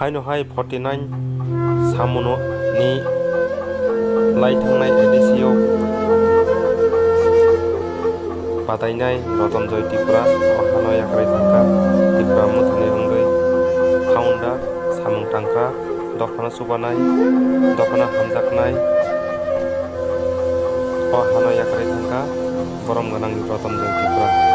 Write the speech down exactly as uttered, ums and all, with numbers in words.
Haino hai forty nine samunoni lai thangnai A D C o badainai Roton Joy Tripura, o hano yakarwi thangkha Tripura Mothani wngwi founder, samung tangkha, dophano chubanai, dophano hamjaknai, o hano yakarwi thangkha borom gwnang Roton Joy Tripura.